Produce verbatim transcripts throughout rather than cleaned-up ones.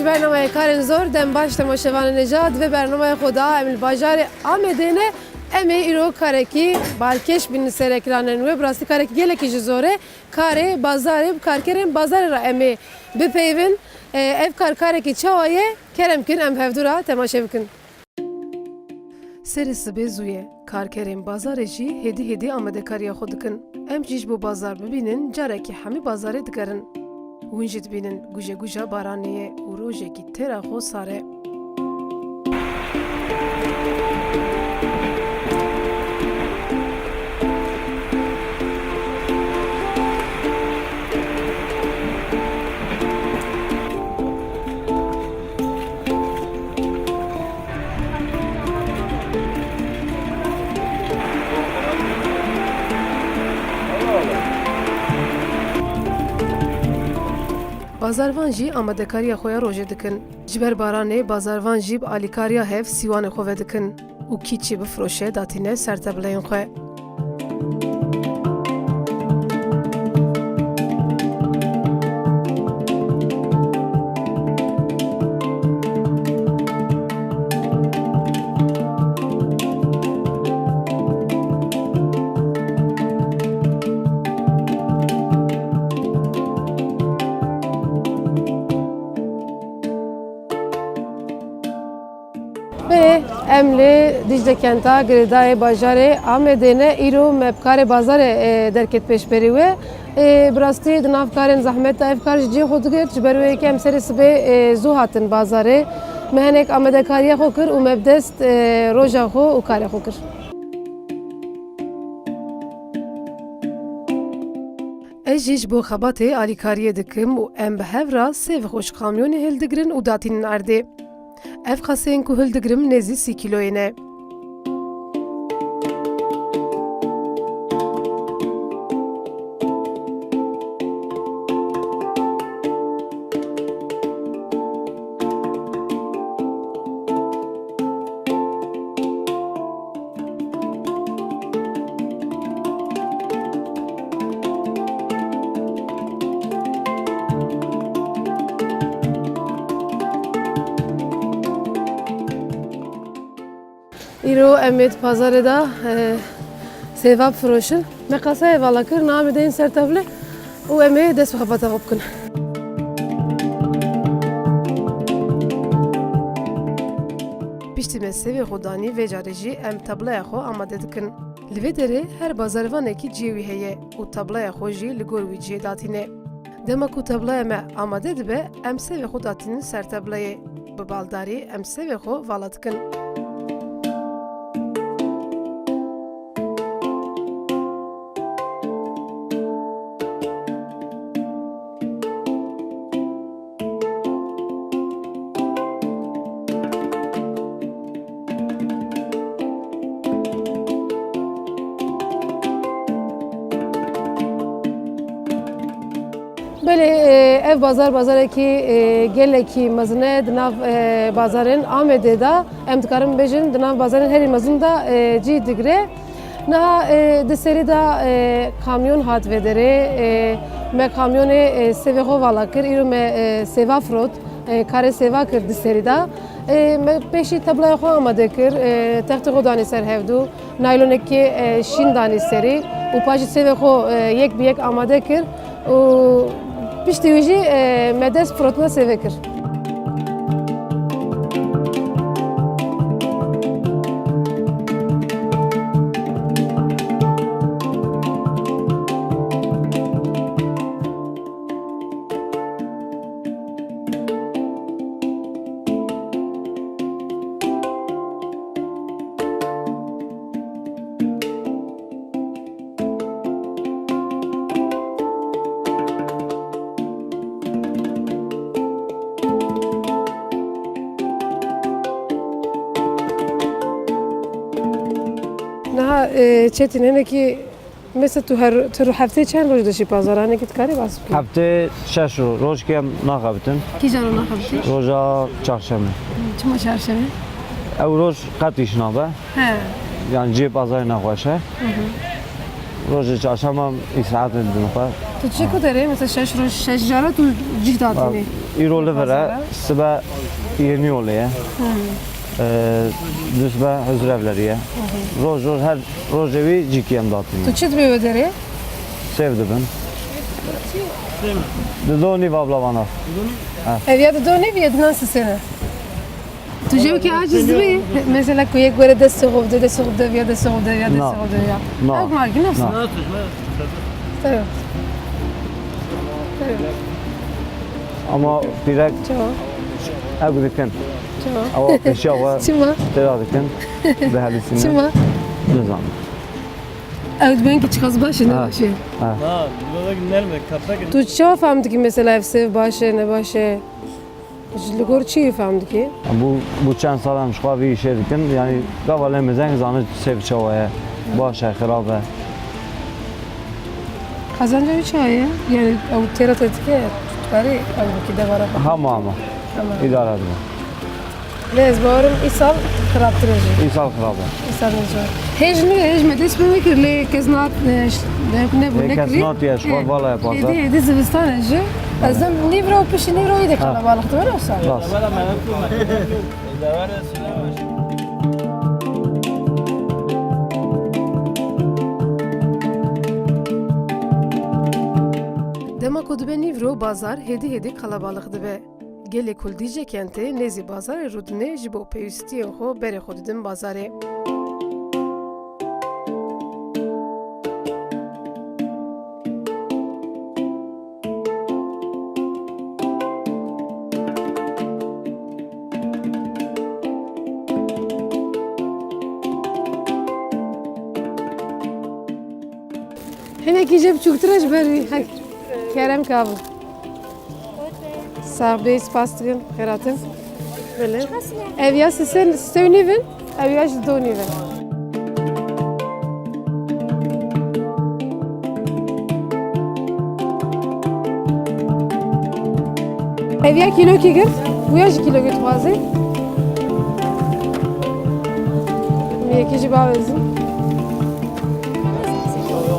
Bernameyê Karên Zor, dem baş temaşevanên hêja. Di vê bernameyê xwe de em li bajarê Amedê ne. Em ê îro karekî balkêş bînin ser ekranan. Wê bi rastî karekî gelekî jî zor e. Karê bazarê, bi karkerên bazarê re em ê bipeyivin. E, ev kar karekî çawa ye? Kerem kin em bi hevdû re temaşe bikin. Serê sibê zû ye. Karkerên bazarê jî hêdî hêdî amadekariya xwe dikin. Em jî ji bo bazar bibînin, carekî hemî bazarê digerin. Hûn jî dibînin, guje guja baranê ye û rojekî têra xwe sar e. Bazarvan jî amadekariya xwe ya rojê dikin. Ji ber baranê bazarvan jî bi alîkariya hev sîwanê xwe vedikin û kî çi bifiroşe datîne ser tebleyên xwe. Bê, em li Dîcle kenta girêdayê bajarê Amedê ne, îro me bi karê bazarê, e, derket pêşberî wê. E, bi rastî di nav karên zehmet de ev kar ji cihê xwe digirt, ji ber wê yekê em serê sibê, e, zû hatin bazarê. Me hinek amadekariya xwe kir û me bi dest, e, roja xwe û karê xwe kir. Ez jî ji bo xebatê alîkariyê dikim û em bi hev re sêvê xwe ji kamyonê hildigirin û datînin erdê. Ev qaseyên ku hildigirim nêzî sî kîloyê ne. Îro em ê di pazarê de, e, sêva bifiroşin. Me qasayê vala kir, niha em ê deyên ser tevlê û em ê dest bi xebata xwe bikin. Piştî me sêvê xwe danî, vê carê jî em tableya xwe amade dikin. Li vê derê her bazarvanekî cihê wî heye û tableya xwe jî li gor wî cihê datîne. Dema ku tableya me amade dibe, em sêvê xwe datînin ser tableyê. Bi baldarî em sêvê xwe vala dikin. Belê, e, ev bazar, bazarekî, e, gelekî mezin e di nav, e, bazarên Amedê de. Em dikarin bêjin, di nav bazarên herî mezin de, e, cî digire. Niha, e, di serî de, e, kamyon hat vê derê. E, me kamyonê, e, sêvê xwe vala kir. Îro me, e, sêva firot, e, karê sêva kir di serî de. E, me pêşî tableya xwe amade kir, e, textê xwe danî ser hevdû. Naylonekê, e, şîn danî serî û paşî sêvê xwe, e, yek bi yek amade kir û piştî wî jî, e, me dest firotina sêvê kir. Niha, e, Çetin, hinekî mesela tu her, tu heftê çend roj dişî pazar? Hinekî dikarî bas bikî? Heftê şeş roj, rojkê em naxebitin. Kîjan roj naxebitî? Roja çarşemê. Çima çarşemê? Ew roj qet îş nabe. He. Yani cihê pazarê nexweş e. Hı hı. Rojê çarşema îsaetê didin xwe. Tu çi ku derê? Mesela şeş roj, şeş cara tu cih datînî? Îro li vir e, sibe yê nîholê ye. Ee, dûsibe huzurevlerî ye. Roj roj her rojê wî cîkî em datînin. Tu çi dibî wê derê? Sêv dibin. Dido nîv abla vana. Ev ya dido nîv ya dinan sisêne. Tu jewkî aciz dibî, mesela ku yek were destê xwe bide, destê xwe bide, ya destê xwe bide, ya destê xwe bide ya. Na. Ew margî nasıl? Na. Tabii. Tabii. Ama pîrek ew dikin. Çima? Ew pêşiya we têra dikin. Dihelîsînin. Çima? Nizanim. Ew dibên ki çiqas baş e, ne baş e? Ha. Ha, birazcık nerede? Katta. Tu çawa fam dikî mesela ev sêv baş e, ne baş e? Ji li gor çi fam dikî? Bu, bu çend sal em ji xwe vî işê dikin. Yani gava lê mezeng zane sêv çawa ye. Baş e, xirab e. Qazanca wî çawa ye? Yani ew têra te dike, tu karî ew bikî devara xwe? Hema, hema. Hema. Îdare dibe. Lê ez bawerim îsal xirabtir e jî. Îsal xirab e. Îsal ne zor. Hêj ne, hêj me dest pê nekir, lê kes nat, e, ş-, ne, ne, lê ne kes kiri. Natiye, ji xwe vala ye pazar. Êdî, êdî zivistan e jî. Ez dem nîvra û piştî nîvra wî de kalabalix dibe, ne wisa? Rast. Dema ku dibe nîvro, bazar hêdî hêdî kalabalix dibe. Gelê Kurdî jê kentê nêzî bazarê rûdinê ji bo pêwîstiyên xwe berê xwe didin bazarê. Hinekî jê biçûktir e ji ber wî. Hek. Kerem kabin. Sax bê, spas dikim, xêr hatin. Belê. Ev ya sisê, sisê û nîv in, ew ya ji do nîv in. Ev ya kîlokî girt, wî ya jî kîlokî dixwaze. Yekî jî bavêzin.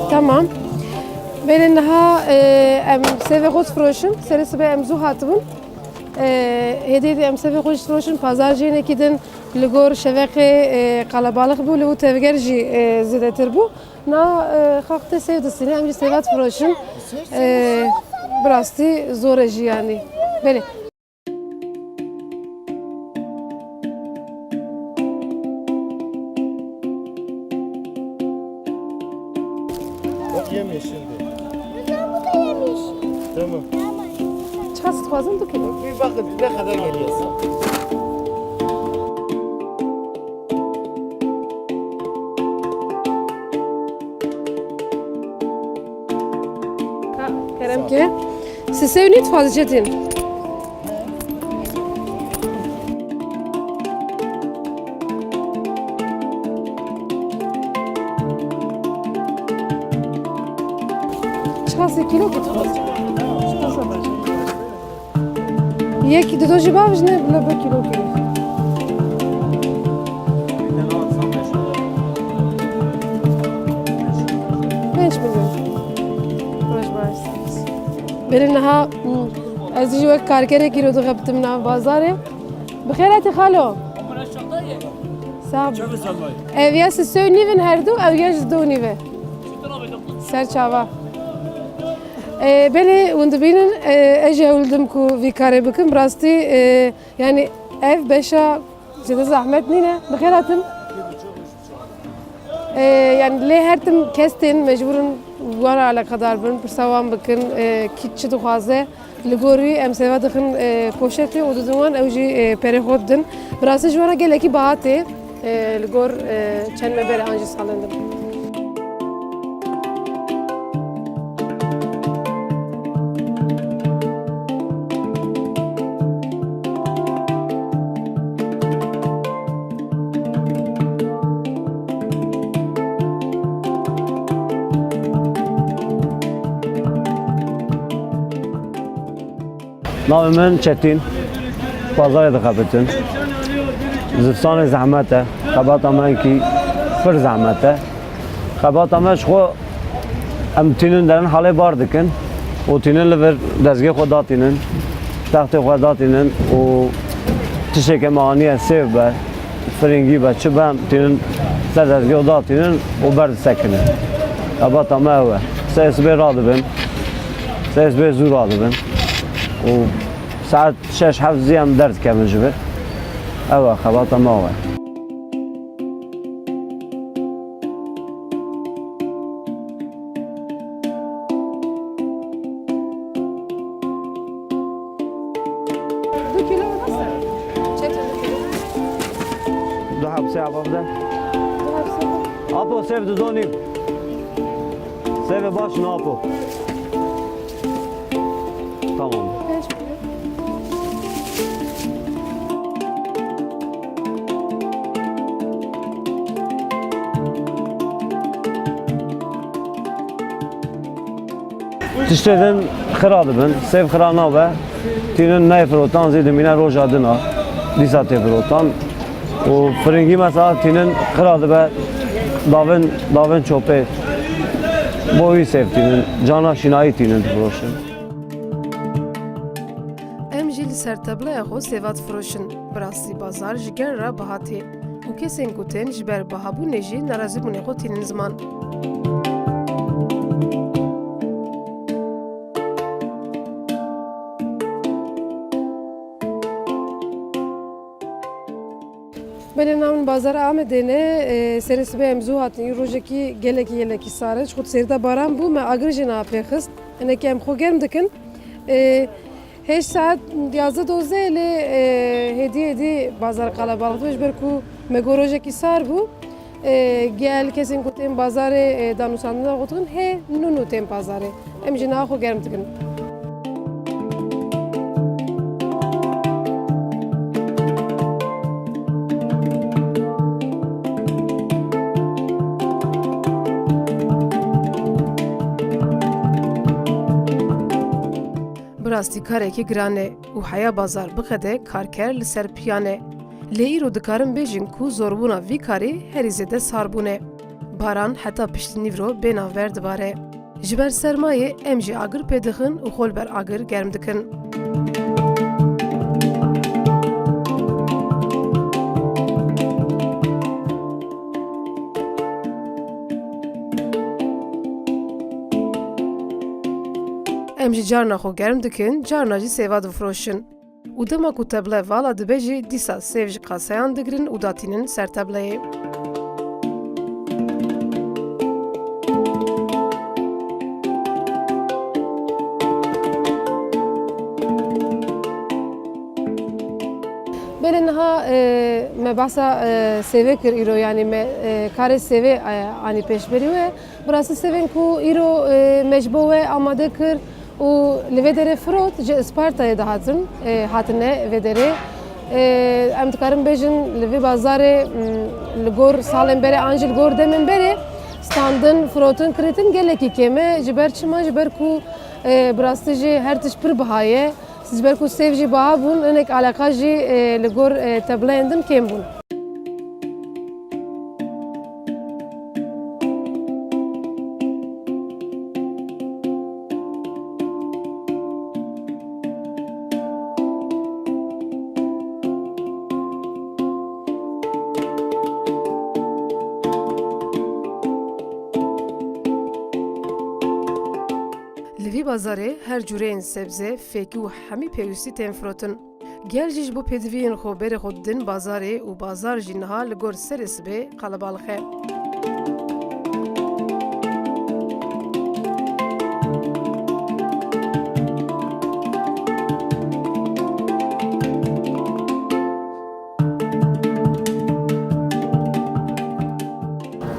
Tamam. Belê niha, e, em sêvê xwe difiroşin. Serê sibê em zû hatibûn. E, hêdî hêdî em sêvê xwe jî difiroşin. Pazar jî hinekî din li gor şeveqê, e, qelebalix bû, li wî tevger jî, e, zêdetir bû. Na, e, xalq tê sêv distîne, em jî sêva difiroşin. E, bi rastî zor e jî yanî. Belê. Bak, yemyeşildi. Hocam, bu da yemiş. Tamam. Tamam. Çiqas dixwazin, du kilo. Bir bakın ne kadar geliyorsa. Ha, kerem ke. Sisê û nîv dixwaze Çetin. Çiqasî kîlo ki dixwaze? Yek, dido jî bavêjine, bila bi kîlo kîlo. Pênc milyon. Roj baş. Belê niha, hmm, ez jî wek karkerekî îro dixebitim nav bazarê. Bi xêr hatî xalo. Sağ ol. Ev ya sisê û nîv in her du, ew ya ji du û nîv e. Ser çava. E, belê, hûn dibînin, e, ez jî hewl didim ku vî karê bikim. Bi rastî, e, yanî ev beşa zêde zehmet nîne. Bi xêr hatin. E, yanî lê her tim kes tên, mecbûr in wan re eleqedar bin, pirsa wan bikin, e, kî çi dixwaze. Li gor wî em sêva dixin, e, poşetê û didin wan, ew jî, e, perê xwe didin. Bi rastî ji wan re gelekî biha tê. E, li gor, e, çend me berê an jî salên din. Navê min Çetîn, pazarê dixebitin. Zistanê zehmet e, xebata me wekî pir zehmet e. Xebata me ji xwe em tînin derin halê bar dikin û tînin li vir dezgehê xwe datînin. Textê xwe datînin û tiştê ke me aniye sêv be, firingî be, çi be, tînin ser dezgeh datînin û berdisekinin. Xebata me ew e. Sê sibê radibin, sê sibê zû radibin û saet şeş heft zî em derdikevin ji vir. Ew e xebata me ew e. Du kilo nasıl? Çetin du kilo. Du hepse yapabilir. Du hepse. Apo, sêv du donî. Sêvê baş ne apo? Tamam. Beş kilo. Tiştê din xira dibin, sêv xira nabe, tînin neyê firotan zî dimîne roja din a, dîsa tê firotan. Û firingî mesela tînin xira dibe davên, davên çopê. Bo wî sêv tînin, cana şînayî tînin difiroşin. Em jî li ser tebleya xwe sêva difiroşin. Bi rastî bazar ji gel re biha tê û kesên ku tên ji ber bihabûnê jî nerazîbûnê xwe tînin ziman. Belê, navê min Bazara Amedê ne. E, serê sibê em zû hatin. Î rojekî gelekî, gelekî sar e. Ji xwe di serî de baran bû, me agir jî niha pêxist. Hinekî em xwe germ dikin. E, Heşt saet, yazdeh dozdeh lê, e, hêdî hêdî bazar qelebalix dibe, ji ber ku me got rojekî sar bû. E, gel kesên ku tên bazarê, e, danûstandina gotin, hê nû nû tên bazarê. Em jî niha xwe germ dikin. Bi rastî karekî giran e û heya bazar biqede karker li ser piyan e. Lê îro dikarin bêjin ku zorbûna vî karî herî zêde sar bûne. Baran heta piştî nîvro bê navber dibare. Ji ber sermayê em jî agir pê dixin û xwe li ber agir germ dikin. Em jî carna xwe germ dikin, carna jî sêva difiroşin. Û dema ku teble vala dibe jî, dîsa sêv ji qaseyan digirin û datînin ser tebleyê. Belê niha, e, me behsa, e, sêvê kir îro, yanî me, e, karê sêvê, e, anî pêşberî we. Bi rastî sêvên ku îro, e, me ji bo we amade kir û li vê derê firot, ji Ispartayê dihatin, e, hatine vê derê. E, em dikarin bêjin li vê bazarê, m, li gor salên berê an jî li gor demên berê standin, firotin, kirêtin gelekî kêm e. Ji ber çima? Ji ber ku, e, bi rastî jî her tişt pir biha ye. Ji ber ku sêv jî biha bûn, hinek eleqa jî, e, li gor, e, tebleyên din kêm bûn. Li vî bazarê her cûreyên sebze, fêkî û hemî pêwîstî tên firotin. Gel jî ji bo pêdiviyên xwe berê xwe didin bazarê û bazar jî niha li gor serê sibê qelebalix e.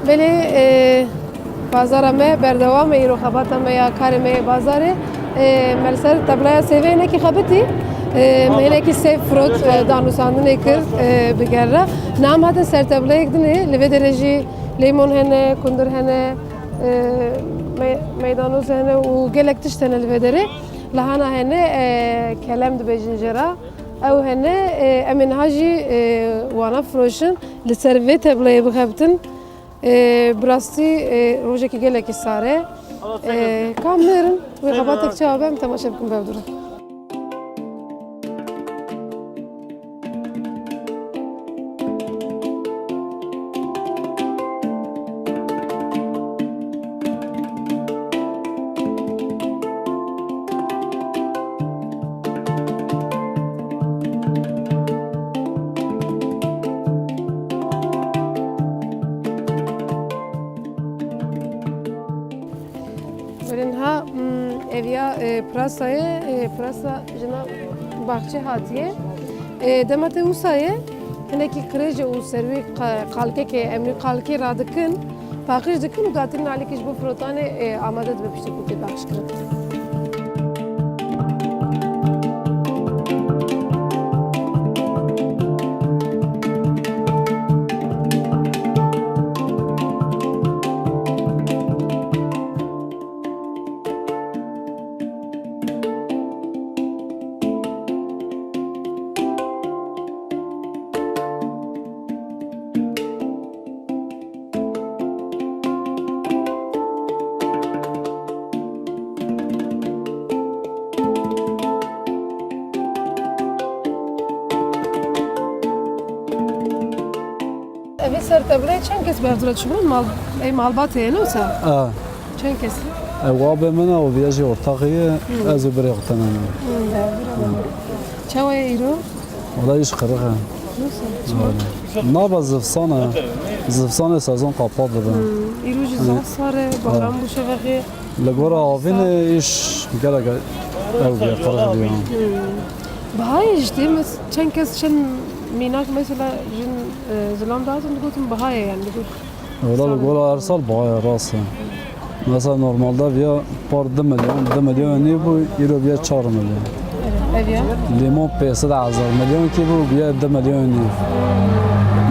Belê, e, bazara me berdewam e, îro xebata me ya karê me yê bazarê. E, me li ser tebleya sêvê hinekî xebitî. E, me hinekî sêv firot, e, danûstandinê kir, e, bi gerra. Niha em hatin ser tebleyek din ê, li vê derê jî lêmon hene, kundir hene, e, me-, meydanoz hene û gelek tişt hene li vê derê. Lahana hene, e, kelem dibêjin jê re. Ew hene, e, em ê niha jî, e, wana firoşin. Li ser vê tebleyê bixebitin, e, bi rastî, e, rojekî gelekî sar e. E, ka em nêrin, wê xebatek çawa be, em temaşe bikin bev dû re. Pirasa ye, e, pirasa jina baxçe hatiye. E, dema te wisa ye, hinekî qirêj e û ser wî qa-, qalkekê, em wî qalkê radikin, paqij dikin û datirîn alîkî ji bo firotanê, e, amade dibe piştî ku tê paqijkirin. Evê ser tevleyê çend kes berdire çixulin? Mal, ey malbatê ye, ne wisa? A. Çend kes? Ew abê min e, û viya jî ortaxê ye, Hmm. ez û birê xwe tenê ne. Hmm, berdire. Çawa ye îro? Wala îş qirix e. Nasıl? Çima? Naba zivsan e. Zivisanê sezon qapat dibe. Hmm, îro jî zaf sar e, bahran bû şevexê. Li gora avînê îş gelek ew bûye, qirix bûye. Hmm. Bihayê jî tê, mes-, çend kes, çend mînak mesela jin, e, zilam dihatin digotin bihayê yani digot. Wala li gora her sal bihayê rast e. Mesela normalde viya par du milyon, du milyon nîv bû, îro viya çar milyon. Ev ya? Lîmon pênc sed hezar, milyonkî bû, viya du milyon nîv.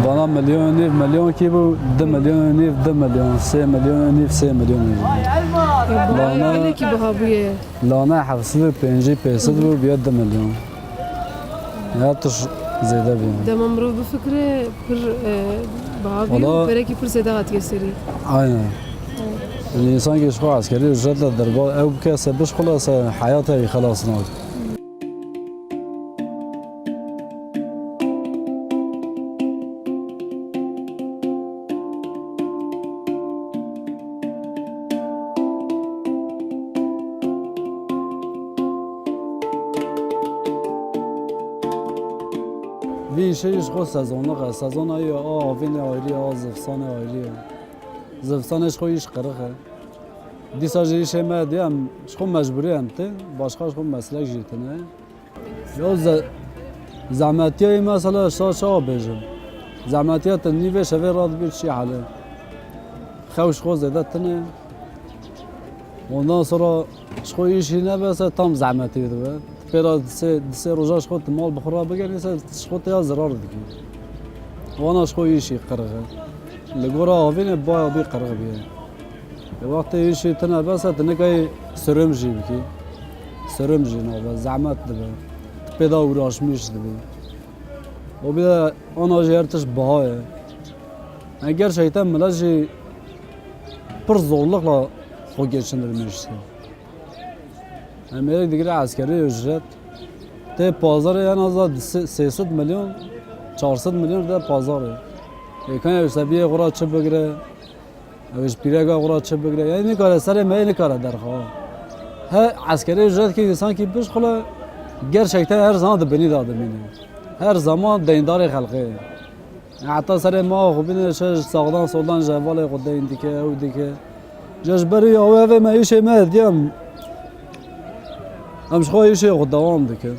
Vana milyon nîv, milyonkî bû, du milyon nîv, du milyon, sê milyon nîv, sê milyon nîv. Ya, bayağı Lana, gelekî biha bûye. Lana heft sed û pêncî pênc sed bû, viya du milyon. Her tişt zêde bû. Dema mirov bifikire, pir, e, biha bû û Wala perekî pir zêde hatiye serî. Aynen. Evet. Yani însan ki ji xwe eskerî ücretle derba ew bike, se bişxule, se heyata wî xelas nake. Vî îşê jî ji xwe sezonlix e. Sezona yê a avînê ayrî ye, a zivistanê ayrî ye. Zivistanê ji xwe îş qirix e. Dîsa jî îşê me diye em ji xwe mecbûrî em tê. Başqa ji xwe meslek jî tune. Ya ze-, zehmetiya yê mesela şa çawa bêjim? Zehmetiya te nîvê şevê radibî çi hale? Xew ji xwe zêde tune. Ondan sonra ji xwe îşî nebe se tam zehmetî dibe. Pêra di sê, di sê roja ji xwe tu mal bi xwe re bigerî se ji xwe te ya zirar dikî. Wana ji xwe îşî qirix e. Li gora avînê baya bî qirix bîye. Wextê îşî tune bes e, tu nikayî sirim jî bikî. Sirim jî nabe, zehmet dibe. Tu pê de uğraşmış dibî. O bir de ana jî her tişt biha ye. Yani gerçekten millet jî pir zorlukla xwe geçindirmiş. Em êrek digire eskerî ücret. Tê pazarê en az da sê sed milyon, çar sed milyon de pazarê. Ê, kan ew sebiyê xwe ra çi bigire, ew ji pîreka xwe ra çi bigire. Yani nikare serê me nikare derxe. He, eskerî ücret ki insan ki bişxule, gerçekten her zaman di binî da dimîne. Her zaman deyndarê xelqê. Heta serê ma xwe bîne, çi ji saxdan soldan ji hevalê xwe deyn dike, ew dike. Ji, ji ber wî ew evê me îşê me diye em, em ji xwe îşê xwe dewam dikin.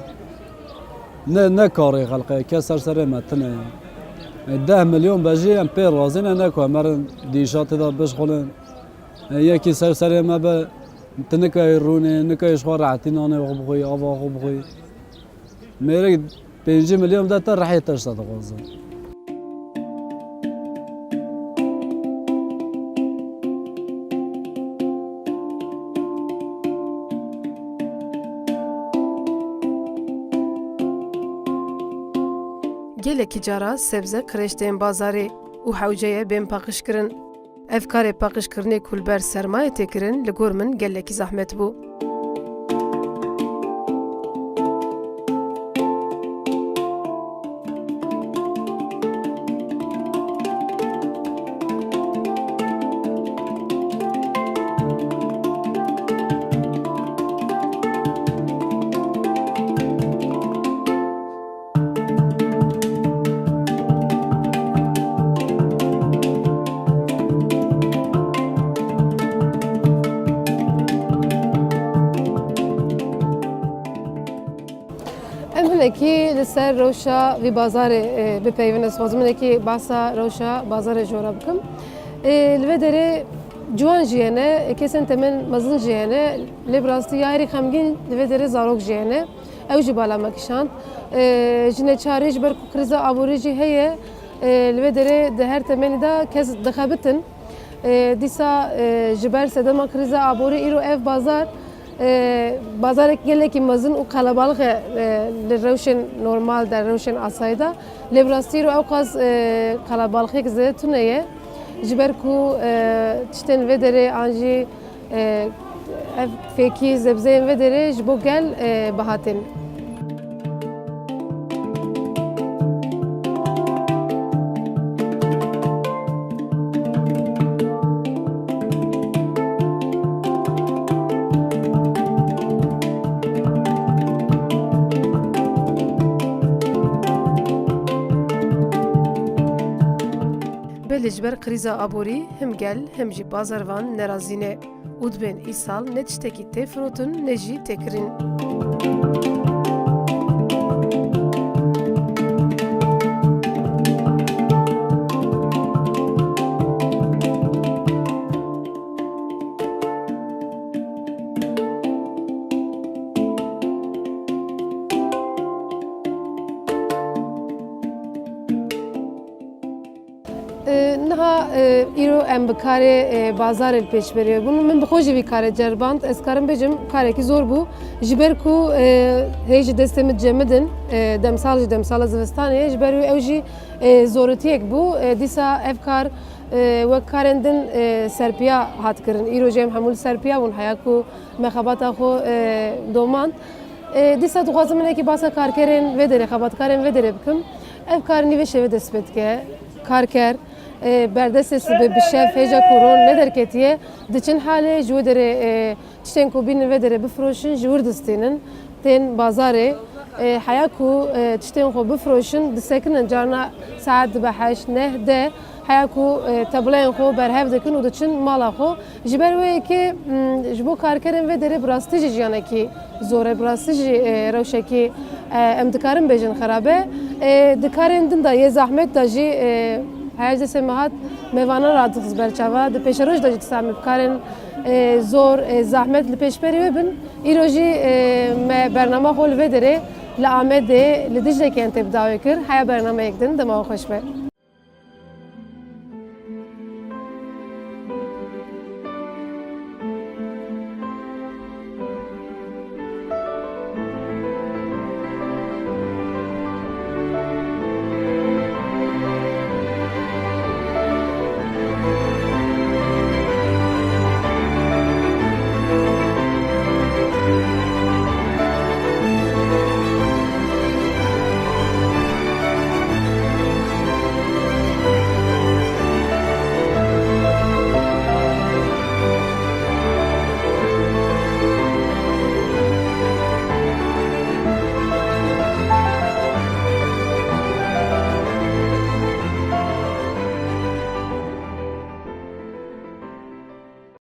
Ne, ne karê xelqê, kes ser serê me tune ye. E, deh milyon be jî em pê razî ne, ne ku em herin di îşa tê de bişxulin. E, yekî ser serê me be, tu nikayê rûnê, nikayê ji xwe rehetî nanê xwe bixwî, ava xwe bixwî. Mêrik pêncî milyon de te rehê te ji te dixwaze. Gelekî cara sebze qirêj tên bazarê û hewce ye bên paqijkirin. Ev karê paqijkirinê ku li ber sermayê tê kirin, li gor min gelekî zehmet bû. Kî li ser rewşa vî bazarê, e, bipeyivin, ez xwazim hinekî behsa rewşa bazarê ji we re bikim. E, li vê derê ciwan jî hene, kesên temen mezin jî hene, lê bi rastî ya herî xemgîn li vê derê zarok jî hene. Ew jî bala me kişand. E, ji neçarî ji ber ku krîza aborî jî heye, e, li vê derê di her temenî de kes dixebitin. E, dîsa, e, ji ber sedema krîza aborî îro ev bazar, e, bazarek gelekî mezin û qelebalix e, e, li rewşên normal de, rewşên asayî de. Lê bi rastî îro ewqas, e, qelebalixek zêde tune ye. Ji ber ku, e, tiştên vê derê an jî, e, ev fêkî zebzeyên vê derê ji bo gel, e, bihatin. Belê ji ber krîza aborî him gel him jî bazarvan nerazî ne û dibên îsal ne tiştekî tê firotin ne jî tê kirin. E, niha, e, îro em bi karê, e, bazarê li pêşberî bûn. Min bi xwe jî vî karê ceriband. Ez karim bêjim, karekî zor bû. Ji ber ku, e, hê ji destê min cemidin, e, demsal jî demsala zivistanê ye. Ji ber wê ew jî, e, zoritiyek bû. E, dîsa ev kar, e, wek karên din, e, serpiya hat kirin. Îro jî em hemû li serpiya bûn. Heya ku me xebata xwe, e, domand. E, dîsa dixwazim hinekî basa karkerên vê derê, xebatkarên vê derê bikim. Ev kar nîvê şevê dest pê dike. Karker, e, berdestê sibê bi şev hêja ku ron nederketiye, diçin halê ji wê derê, e, tiştên ku bînin vê derê bifiroşin, ji wir distînin, tên bazarê. E, heya ku, e, tiştên xwe bifiroşin, disekinin, carna saet dibe heşt, neh, deh, heya ku, e, tebileyên xwe berhev dikin û diçin mala xwe. Ji ber wê yekê, m, ji bo karkerên vê derê bi rastî jî jiyanekî zor e, bi rastî jî, e, rewşekî, e, em dikarin bêjin xerab e. E, di karên din de yê zehmet de jî, e, heya ji destê me hat, me vana radixiz ber çava. Di pêşeroj de jî dîsa me bi karên, e, zor, e, zehmet li pêşberî wê bin. Îro jî, e, me bernama xwe li vê derê li Amedê, li Diclekê tê bi dawê kir. Heya bernameyek din, dema we xweş be.